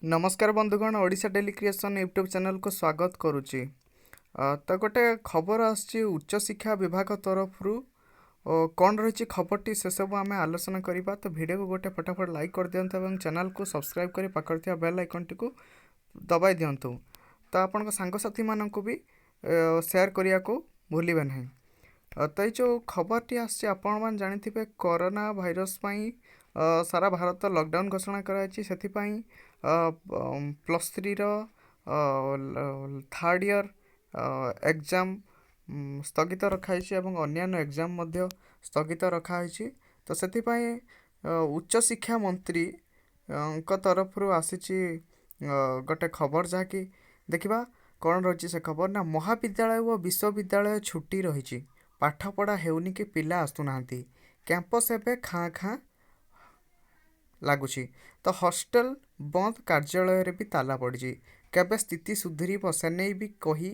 ନମସ୍କାର ବନ୍ଧୁଗଣ, Odisha daily creation YouTube ଚ୍ୟାନେଲକୁ ସ୍ୱାଗତ କରୁଛି। ତ ଗୋଟେ ଖବର ଆସିଛି ଉଚ୍ଚଶିକ୍ଷା ବିଭାଗ ତରଫରୁ। କ'ଣ ରହିଛି ଖବରଟି, ସେସବୁ ଆମେ ଆଲୋଚନା କରିବା। ତ ଭିଡ଼ିଓକୁ ଗୋଟେ ଫଟାଫଟ ଲାଇକ୍ କରିଦିଅନ୍ତୁ ଏବଂ ଚ୍ୟାନେଲକୁ ସବସ୍କ୍ରାଇବ୍ କରି ପାଖରେ ଥିବା ବେଲ୍ ଆଇକନ୍ଟିକୁ ଦବାଇ ଦିଅନ୍ତୁ। ତ ଆପଣଙ୍କ ସାଙ୍ଗସାଥିମାନଙ୍କୁ ବି ସେୟାର କରିବାକୁ ଭୁଲିବେ ନାହିଁ। ତ ଏଇ ଯେଉଁ ଖବରଟି ଆସିଛି, ଆପଣମାନେ ଜାଣିଥିବେ କରୋନା ଭାଇରସ୍ ପାଇଁ ସାରା ଭାରତ ଲକଡାଉନ୍ ଘୋଷଣା କରାଯାଇଛି। ସେଥିପାଇଁ +3ର ଥାର୍ଡ଼ ଇୟର୍ ଏକ୍ଜାମ୍ ସ୍ଥଗିତ ରଖାଯାଇଛି ଏବଂ ଅନ୍ୟାନ୍ୟ ଏକ୍ଜାମ୍ ମଧ୍ୟ ସ୍ଥଗିତ ରଖାହେଇଛି। ତ ସେଥିପାଇଁ ଉଚ୍ଚଶିକ୍ଷା ମନ୍ତ୍ରୀଙ୍କ ତରଫରୁ ଆସିଛି ଗୋଟେ ଖବର, ଯାହାକି ଦେଖିବା କ'ଣ ରହିଛି ସେ ଖବର ନା, ମହାବିଦ୍ୟାଳୟ ଓ ବିଶ୍ୱବିଦ୍ୟାଳୟ ଛୁଟି ରହିଛି। ପାଠପଢ଼ା ହେଉନି କି ପିଲା ଆସୁନାହାନ୍ତି। କ୍ୟାମ୍ପସ୍ ଏବେ ଖାଁ ଖାଁ ଲାଗୁଛି। ତ ହଷ୍ଟେଲ ବନ୍ଦ, କାର୍ଯ୍ୟାଳୟରେ ବି ତାଲା ପଡ଼ିଛି। କେବେ ସ୍ଥିତି ସୁଧୁରିବ, ସେନେଇ ବି କହି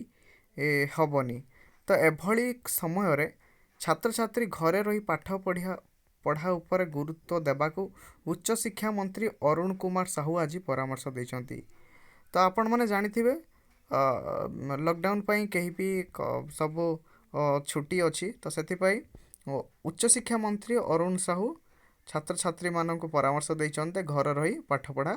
ହେବନି। ତ ଏଭଳି ସମୟରେ ଛାତ୍ରଛାତ୍ରୀ ଘରେ ରହି ପାଠ ପଢ଼ା ଉପରେ ଗୁରୁତ୍ୱ ଦେବାକୁ ଉଚ୍ଚଶିକ୍ଷା ମନ୍ତ୍ରୀ ଅରୁଣ କୁମାର ସାହୁ ଆଜି ପରାମର୍ଶ ଦେଇଛନ୍ତି। ତ ଆପଣମାନେ ଜାଣିଥିବେ, ଲକଡାଉନ୍ ପାଇଁ କେହି ବି ସବୁ ଛୁଟି ଅଛି। ତ ସେଥିପାଇଁ ଉଚ୍ଚଶିକ୍ଷା ମନ୍ତ୍ରୀ ଅରୁଣ ସାହୁ ଛାତ୍ରଛାତ୍ରୀମାନଙ୍କୁ ପରାମର୍ଶ ଦେଇଛନ୍ତି ଘରେ ରହି ପାଠପଢ଼ା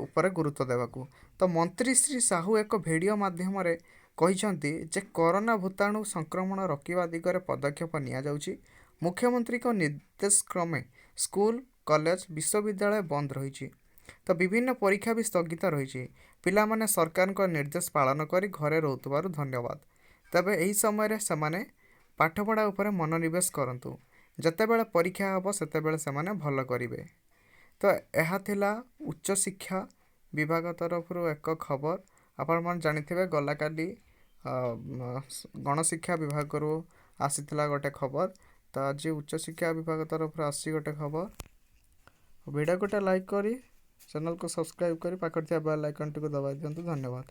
ଉପରେ ଗୁରୁତ୍ୱ ଦେବାକୁ। ତ ମନ୍ତ୍ରୀ ଶ୍ରୀ ସାହୁ ଏକ ଭିଡ଼ିଓ ମାଧ୍ୟମରେ କହିଛନ୍ତି ଯେ କରୋନା ଭୂତାଣୁ ସଂକ୍ରମଣ ରୋକିବା ଦିଗରେ ପଦକ୍ଷେପ ନିଆଯାଉଛି। ମୁଖ୍ୟମନ୍ତ୍ରୀଙ୍କ ନିର୍ଦ୍ଦେଶ କ୍ରମେ ସ୍କୁଲ, କଲେଜ, ବିଶ୍ୱବିଦ୍ୟାଳୟ ବନ୍ଦ ରହିଛି। ତ ବିଭିନ୍ନ ପରୀକ୍ଷା ବି ସ୍ଥଗିତ ରହିଛି। ପିଲାମାନେ ସରକାରଙ୍କ ନିର୍ଦ୍ଦେଶ ପାଳନ କରି ଘରେ ରହୁଥିବାରୁ ଧନ୍ୟବାଦ। ତେବେ ଏହି ସମୟରେ ସେମାନେ ପାଠପଢ଼ା ଉପରେ ମନୋନିବେଶ କରନ୍ତୁ। ଯେତେବେଳେ ପରୀକ୍ଷା ହେବ, ସେତେବେଳେ ସେମାନେ ଭଲ କରିବେ। ତ ଏହା ଥିଲା ଉଚ୍ଚଶିକ୍ଷା ବିଭାଗ ତରଫରୁ ଏକ ଖବର। ଆପଣମାନେ ଜାଣିଥିବେ, ଗଲାକାଲି ଗଣଶିକ୍ଷା ବିଭାଗରୁ ଆସିଥିଲା ଗୋଟେ ଖବର। ତ ଆଜି ଉଚ୍ଚଶିକ୍ଷା ବିଭାଗ ତରଫରୁ ଆସିଛି ଗୋଟେ ଖବର। ଭିଡ଼ିଓ ଗୋଟେ ଲାଇକ୍ କରି ଚ୍ୟାନେଲକୁ ସବସ୍କ୍ରାଇବ୍ କରି ପାଖରେ ଥିବା ବେଲ୍ ଆଇକନ୍ଟିକୁ ଦବାଇ ଦିଅନ୍ତୁ। ଧନ୍ୟବାଦ।